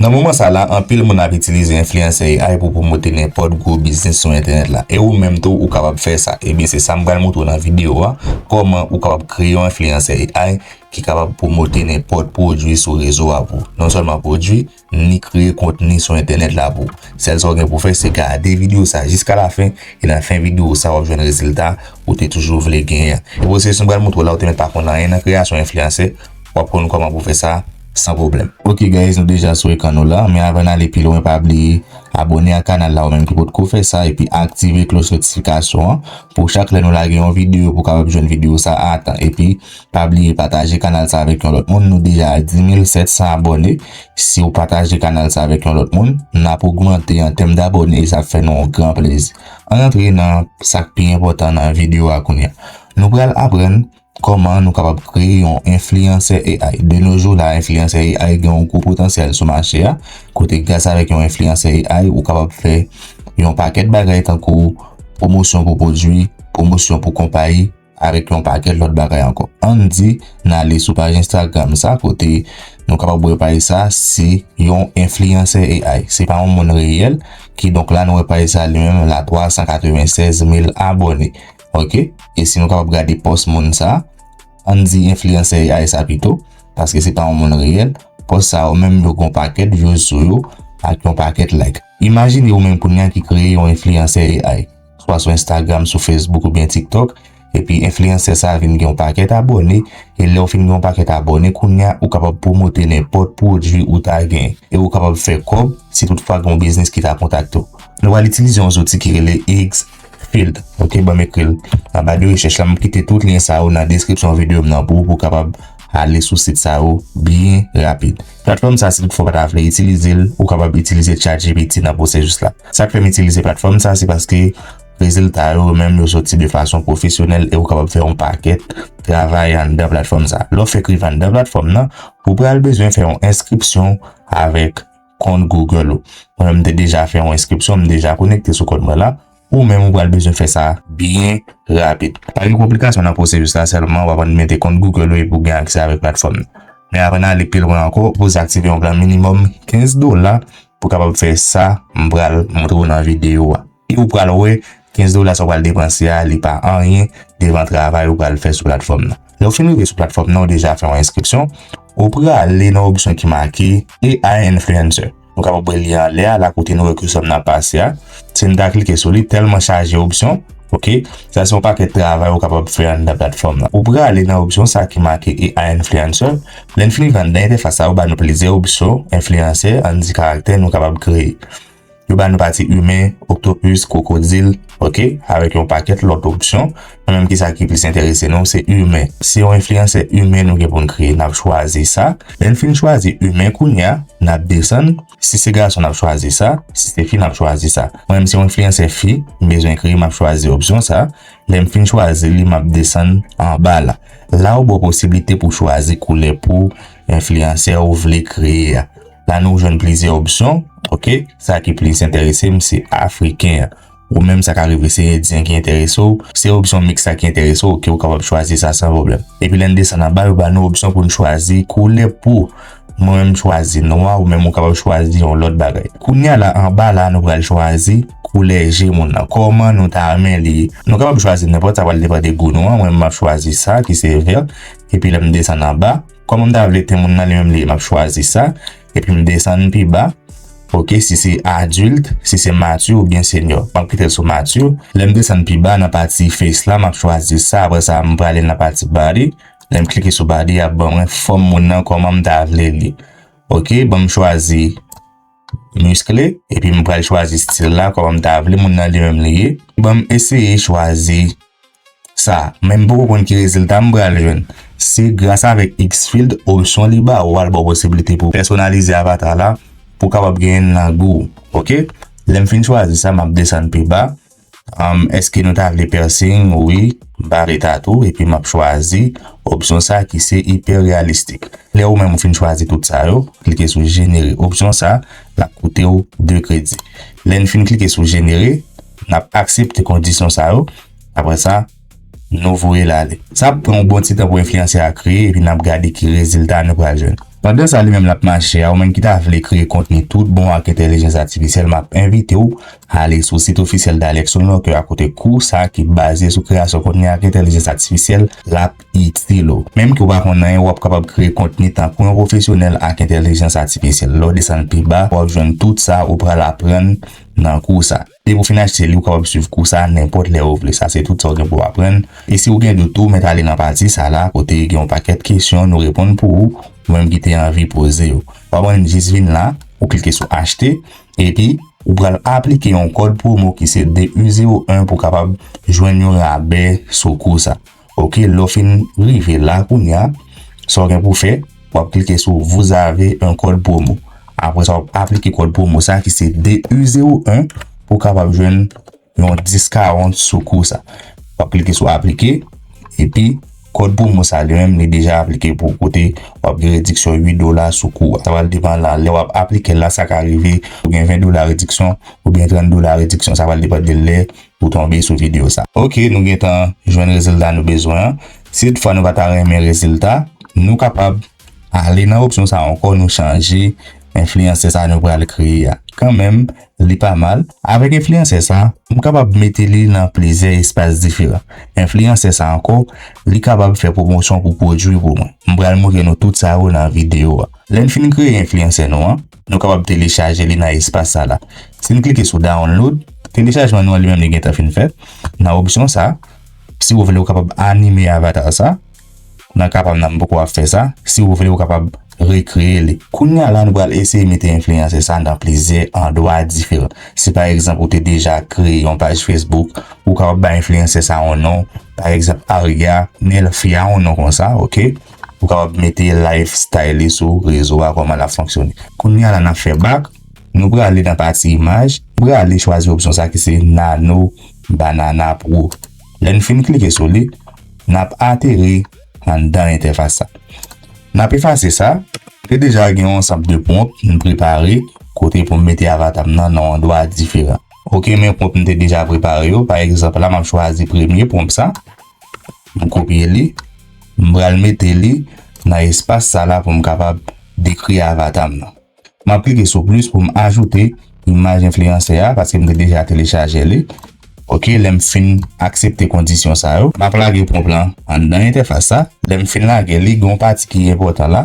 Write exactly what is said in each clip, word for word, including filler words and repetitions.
Nan moman sa la, anpil moun ap itilize enfliyansè A I pou pwomote nenpòt gwo biznis sou entènèt la. E ou menm tou, ou kapab fè sa. Ebyen, se sa m pral montre w nan videyo a, kòman ou kapab kreye yon enfliyansè A I ki kapab pwomote nenpòt pwodui sou rezo a pou ou. Non sèlman pwodui, ni kreye kontni sou entènèt la pou ou. Sèl sa w gen pou w fè, se gade videyo sa jiska lafen, e nan fen videyo sa, w ap jwenn rezilta ou te toujou vle genyen an. E pwosesis nou pral montre w la, ou te mèt pa konn anyen nan kreyasyon enfliyansè, w ap konn kòman pou w fè sa san pwoblèm. Ok guys, nou deja sou ekran nou la, men avan n ale pi lwen, pa bliye abòne ak kanal la, ou menm ki potko fè sa, epi aktive klòch notifikasyon an pou chak lè nou lage yon videyo, pou w kapab jwenn videyo sa a tan. Epi, pa bliye pataje kanal sa avèk yon lòt moun. Nou deja a dis mil sèt san abòne. Si w pataje kanal sa avèk yon lòt moun, n ap ogmante an tèm dabòne e sa ap fè nou yon gran plezi. Ann antre nan sa k pi enpòtan nan videyo a kounye a. Nou pral aprann kòman nou kapab kreye yon enfliyansè A I. De nos jours la, enfliyansè A I gen yon gwo potansyèl sou mache a, kote gras avèk yon enfliyansè A I, ou kapab fè yon pakèt bagay tankou pwomosyon pou pwodui, pwomosyon pou konpayi, avèk yon pakèt lòt bagay ankò. Ann di, n ale sou paj Instagram sa, kote nou kapab wè paj sa, se yon enfliyansè A I. Se pa yon moun reyèl, kidonk la, nou wè paj sa li menm la, twa san katrevennsèz mil abòne. Ok? E si nou kapab gade pòs moun sa, ann di enfliyansè A I sa pito, paske se pa yon moun reyèl, pòs sa yo menm yo gen yon pakèt views sou yo, ak yon pakèt like. Imajine ou menm kounye a ki kreye yon enfliyansè A I, swa sou Instagram, sou Facebook oubyen TikTok, epi enfliyansè sa vin gen yon pakèt abòne, e lè w fin gen yon pakèt abòne, kounye a ou kapab pwomote nenpòt pwodui ou ta gen, e ou kapab fè kòb si toutfwa gen yon biznis ki ta kontakte w. Nou pral itilize yon zouti ki rele X Field. Ok, ban m ekri l anba de rechèch la. M kite tout lyen sa yo nan deskripsyon videyo m nan pou ou, pou w kapab ale sou sit sa yo byen rapid. Platfòm sa, si toutfwa w pa ta vle itilize l, ou kapab itilize ChatGPT nan pwosesis la. Sa k fè m itilize platfòm sa, se paske rezilta yo menm yo soti de fason pwofesyonèl e ou kapab fè yon pakèt travay anndan platfòm sa. Lè w fèk rive anndan platfòm nan, ou pral bezwen fè yon enskripsyon avèk kont Google ou. Mwen menm, m te deja fè yon enskripsyon, m deja konekte sou kont mwen la. Ou menm, ou pral bezwen fè sa byen rapid. Pa gen konplikasyon nan pwosesis la, sèlman w ap mete kont Google ou epi w gen aksè avèk platfòm nan. Men avan n ale pi lwen ankò, ou sipoze aktive yon plan minimòm kenz dola pou w kapab fè sa m pral montre w nan videyo a. E ou pral wè, kenz dola sa w pral depanse a, li pa anyen devan travay ou pral fè sou platfòm nan. Lè w fin rive sou platfòm nan, ou deja fè yon enskripsyon, ou prale nan opsyon ki make A I Influencer. Nou kapab wè li anlè a, la kote nou wè kesyon nan pase a. Si n ta klike sou li, tèlman chaje opsyon, ok? Sa se yon pakèt travay ou kapab fè anndan platfòm nan. Ou prale nan opsyon sa ki make A I Influencer. Lè n fin rive anndan entèfas sa, yo ba nou plizyè opsyon enfliyansè, ann di karaktè nou kapab kreye. Yo ba nou pati imen, oktopis, kwokodil, ok, avèk yon pakèt lòt opsyon. Mwen menm, kisa ki plis enterese nou, se imen. Se yon enfliyansè imen nou gen pou n kreye. N ap chwazi sa. Lè n fin chwazi imen, kounye a, n ap desann. Si se gason, n ap chwazi sa. Si se fi, n ap chwazi sa. Mwen menm, se yon enfliyansè fi m bezwen kreye, m ap chwazi opsyon sa. Lè m fin chwazi li, m ap desann anba la. La, yo ba w posiblite pou w chwazi koulè po enfliyansè ou vle kreye a. La, nou jwenn plizyè opsyon, ok? Sa ki plis enterese m, se afriken an. Ou menm, sa ka rive se endyen ki enterese w, se opsyon miks la ki enterese w, ok, ou kapab chwazi sa san pwoblèm. Epi lè n desann anba, yo ba nou opsyon pou n chwazi koulè po. Mwen menm, m chwazi nwa, ou menm, ou kapab chwazi yon lòt bagay. Kounye a la, anba la, nou pral chwazi koulè je moun nan. Kòman nou ta renmen li ye? Nou kapab chwazi nenpòt, sa pral depann de gou nou an. Mwen menm, m ap chwazi sa, ki se vè. Epi lè m desann anba, kòman m ta vle ten moun nan li menm li ye, m ap chwazi sa. Epi m desann pi ba. Ok, si se adilt, si se mati oubyen senyò. M ap kite l sou mati. Lè m desann pi ba nan pati face la, m ap chwazi sa. Apre sa, m prale nan pati body. Lè m klike sou body, y ap ban mwen fòm moun nan kòman m ta vle li. Ok, ban m chwazi miskle, epi m pral chwazi stil la, kòman m ta vle moun nan li menm li ye. Ban m eseye chwazi sa, men m poko konn ki rezilta m pral jwenn. Se gras avèk X Field, opsyon li ba ou a, l ba w posiblite pou w pèsonalize avata la, pou w kapab genyen l nan gou w. Ok? Lè m fin chwazi sa, m ap desann pi ba. Um, èske nou ta vle piercing? Wi, m pa vle tatou, epi m ap chwazi opsyon sa ki se hyper realistic. Lè ou menm ou fin chwazi tout sa yo, klike sou jenere opsyon sa, l ap koute w de kredi. Lè n fin klike sou jenere, n ap aksepte kondisyon sa yo. Apre sa, nou voye l ale. Sa ap pran yon bon ti tan pou enfliyansè a kreye, epi n ap gade ki rezilta nou pral jwenn. Pandan sa li menm l ap mache a, ou menm ki ta vle kreye kontni tout bon ak entèlijans atifisyèl, m ap envite w ale sou sit ofisyèl Dialect Soul Locker a, kote kou sa ki baze sou kreyasyon kontni ak entèlijans atifisyèl l ap itil ou. Menm ke w pa konn anyen, w ap kapab kreye kontni tankou yon pwofesyonèl ak entèlijans atifisyèl. Lè w desann pi ba, w ap jwenn tout sa ou pral aprann nan kou sa. Depi w fin achte li, ou kapab swiv kou sa nenpòt lè ou vle. Sa se tout sa w gen pou w aprann. E si w gen dout tou, mèt ale nan pati sa la, kote gen yon pakèt kesyon nou reponn pou ou, ou menm ki te anvi poze yo. W ap annik jis vin la, ou klike sou achte, epi ou pral aplike yon kòd pwomo ki se D U zewo en pou w kapab jwenn yon rabè sou kou sa. Ok, lè w fin rive la kounye a, sa w gen pou w fè, w ap klike sou Vous avez un code promo. Apre sa, w ap aplike kòd pwomo sa ki se D U zewo en pou w kapab jwenn yon discount sou kou sa. W ap klike sou aplike, epi kòd pwomo sa li menm li deja aplike pou kote w ap gen rediksyon uit dola sou kou a. Sa pral depann la, lè w ap aplike l la, sa ka rive ou gen ven dola rediksyon oubyen trant dola rediksyon. Sa pral depann de lè ou tonbe sou videyo sa. Ok, nou gentan jwenn rezilta nou bezwen an. Si toutfwa nou pa ta renmen rezilta, nou kapab ale nan opsyon sa ankò, nou chanje enfliyansè sa nou pral kreye a. Kanmenm, li pa mal. Avèk enfliyansè sa, m kapab mete li nan plizyè espas diferan. Enfliyansè sa ankò, li kapab fè pwomosyon pou pwodui pou mwen. M pral montre nou tout sa yo nan videyo a. Lè n fin kreye enfliyansè nou an, nou kapab telechaje li nan espas sa la. Si n klike sou download, telechajman nou an li menm li gentan fin fèt. Nan opsyon sa, si w vle, ou kapab anime avatar sa. Nan ka pa m nan, m poko ap fè sa. Si w vle, ou kapab rekreye li. Kounye a la, nou pral eseye mete enfliyansè sa nan plizyè andwa diferan. Si pa egzanp, ou te deja kreye yon paj Facebook, ou kapab bay enfliyansè sa yon non. Pa egzanp, Aria Nelfia, yon non konsa, ok? Ou kapab mete lifestyle li sou rezo a, kòman l ap fonksyone. Kounye a la, n ap fè back. Nou prale nan pati imaj. Nou prale chwazi opsyon sa ki se Nano Banana Pro. Lè n fin klike sou li, n ap ateri anndan entèfas sa. N ap efase sa. M te deja gen yon ansanm de pwonp m prepare kote pou m mete avata m nan nan yon andwa diferan. Ok, men pwonp m te deja prepare yo. Pa egzanp, la m ap chwazi premye pwonp sa. M kopye li. M pral mete li nan espas sa la pou m kapab dekri avata m nan. M ap klike sou plis pou m ajoute imaj enfliyansè a, paske m te deja telechaje li. Ok, lè m fin aksepte kondisyon sa yo, m ap lage pwonp lan anndan entèfas sa. Lè m fin lage li, gen yon pati ki enpòtan la,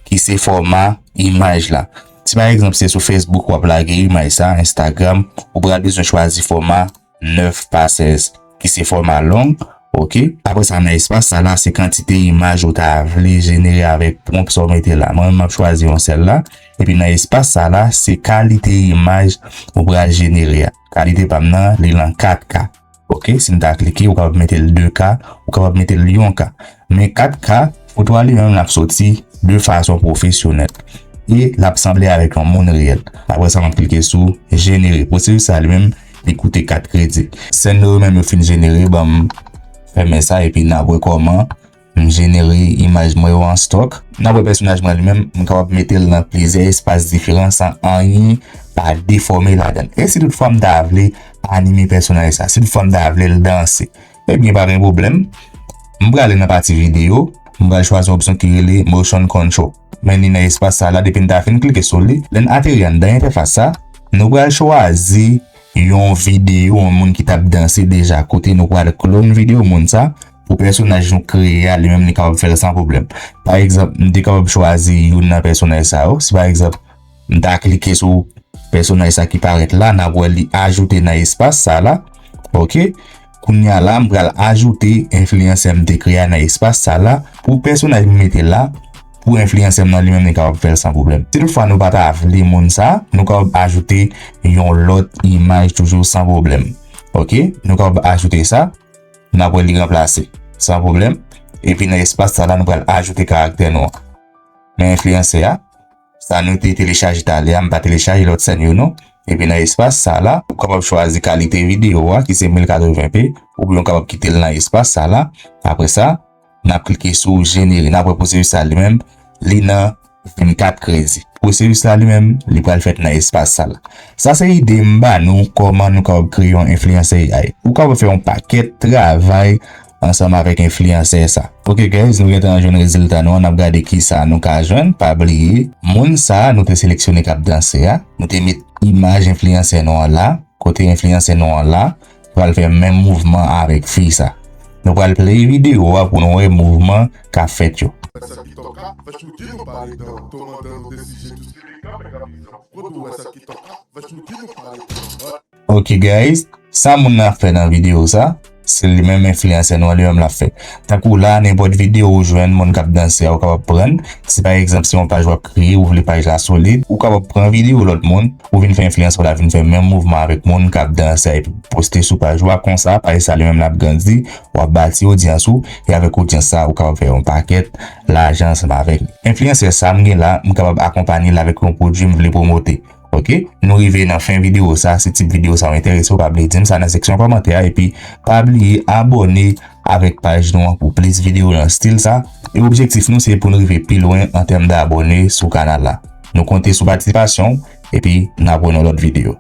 ki se fòma imaj la. Si pa egzanp se sou Facebook w ap lage imaj sa, Instagram, ou pral bezwen chwazi fòma nèf pa sèz, ki se fòma long, ok? Apre sa, nan espas sa la, se kantite imaj ou ta vle jenere avèk pwonp sa w mete la. Mwen menm, m ap chwazi yon sèl la. Epi nan espas sa la, se kalite imaj ou pral jenere a. Kalite pa m nan, li nan kat K. Ok, si n ta klike, ou kapab mete l de K, ou kapab mete l yon K. Men kat K, foto a li menm l ap soti de fason pwofesyonèl. E l ap sanble avèk yon moun reyèl. Apre sa, m ap klike sou jenere. Pwosesis sa li menm, li koute kat kredi. Sèn nou yo menm yo fin jenere, ban m fèmen sa, epi n ap wè kòman m jenere imaj mwen yo an stòk. N ap wè pèsonaj mwen li menm, m kapab mete l nan plizyè espas diferan san anyen pa defòme ladan l. E si toutfwa m ta vle anime pèsonaj sa, si toutfwa m ta vle l danse, ebyen, pa gen pwoblèm. M prale nan pati videyo, m pral chwazi yon opsyon ki rele Motion Control. Men li nan espas sa la, depi n ta fin klike sou li, lè n ateri anndan entèfas sa, nou pral chwazi yon videyo yon moun ki t ap danse deja, kote nou pral klone videyo moun sa, pou pèsonaj nou kreye a, li menm li kapab fè l san pwoblèm. Pa egzanp, m te kapab chwazi youn nan pèsonaj sa yo. Si pa egzanp, m ta klike sou pèsonaj sa ki parèt la, n ap wè li ajoute nan espas sa la. Ok? Kounye a la, m pral ajoute enfliyansè m te kreye a nan espas sa la. Pou pèsonaj m mete la, pou enfliyansè m nan li menm li kapab fè l san pwoblèm. Si toutfwa nou pa ta vle moun sa, nou kapab ajoute yon lòt imaj toujou san pwoblèm. Ok? Nou kapab ajoute sa, n ap wè li ranplase. San pwoblèm. Epi nan espas sa la, nou pral ajoute karaktè nou an. Men enfliyansè a, sa nou te telechaje talè a, m pa telechaje lòt sèn yo non. Epi nan espas sa la, ou kapab chwazi kalite videyo a ki se mil katreven p, oubyen ou kapab kite l nan espas sa la. Apre sa, n ap klike sou jenere. N ap wè pwosesis sa li menm, li nan vennkat kredi. Pwosesis la li menm, li pral fèt nan espas sa la. Sa se ide m ba nou kòman nou kapab kreye yon enfliyansè A I. Ou kapab fè yon pakèt travay ansanm avèk enfliyansè sa. Ok guys, nou gentan jwenn rezilta nou an, n ap gade kisa nou ka jwenn. Pa bliye, moun sa a nou te seleksyone k ap danse a, nou te met imaj enfliyansè nou an la, kote enfliyansè nou an la, pral fè menm mouvman avèk fi sa. Nou pral play videyo a pou nou wè mouvman k ap fèt yo. Ok guys, sa moun nan ap fè nan videyo sa, se li menm enfliyansè nou an li menm l ap fè. Tankou la, nenpòt videyo ou jwenn moun k ap danse a, ou kapab pran. Si pa egzanp se yon paj w ap kreye, ou vle paj la solid, ou kapab pran videyo lòt moun, ou vin fè enfliyansè w la vin fè menm mouvman avèk moun k ap danse a epi poste sou paj ou a. Konsa paj sa li menm l ap grandi, w ap bati odyans ou, e avèk odyans sa ou kapab fè yon pakèt lajan ansanm avèk li. Enfliyansè sa m gen la, m kapab akonpanye l avèk yon pwodui m vle pwomote. Ok, nou rive nan fen videyo sa. Si tip videyo sa w enterese w, pa bliye di m sa nan seksyon kòmantè a, epi pa bliye abòne avèk paj nou an pou plis videyo nan stil sa. E objektif nou se pou n rive pi lwen an tèm d abòne sou kanal la. Nou konte sou patisipasyon w, epi n ap wè nan lòt videyo.